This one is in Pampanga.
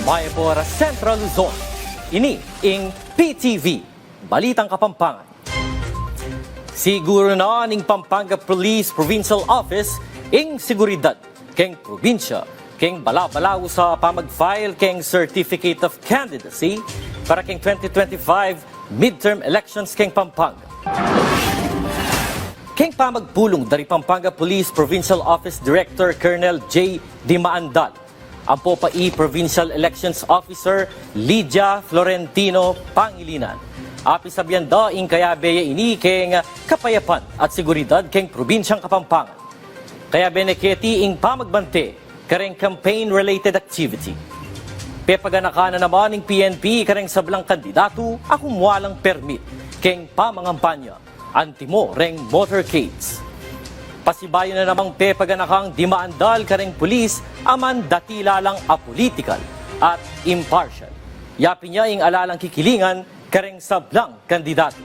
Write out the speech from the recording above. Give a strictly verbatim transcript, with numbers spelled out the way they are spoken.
Mayap ora Central Luzon. Ini ing P T V, Balitang Kapampangan. Siguru na ning Pampanga Police Provincial Office ing seguridad keng probinsya, keng bala-balu sa pamag-file keng Certificate of Candidacy para keng twenty twenty-five midterm elections keng Pampanga. Keng pamagpulung dari Pampanga Police Provincial Office Director Colonel J Dimaandal, ampo pa i Provincial Elections Officer Lydia Florentino Pangilinan, apisabian da ing kayabe ya ini keng kapayapan at seguridad keng probinsyang Kapampangan. Kayabe ne keti ing pamagbante kareng campaign-related activity. Pepaganakan na naman ning P N P kareng sablang kandidatu a kumuha lang permit keng pamangampanya antimo reng motorcades. Pasibayu na namang pepaganakang Dimaandal kareng pulis a mandatila lang apolitikal at impartial. Yapin ya ing ala lang kikilingan kareng sablang kandidatu.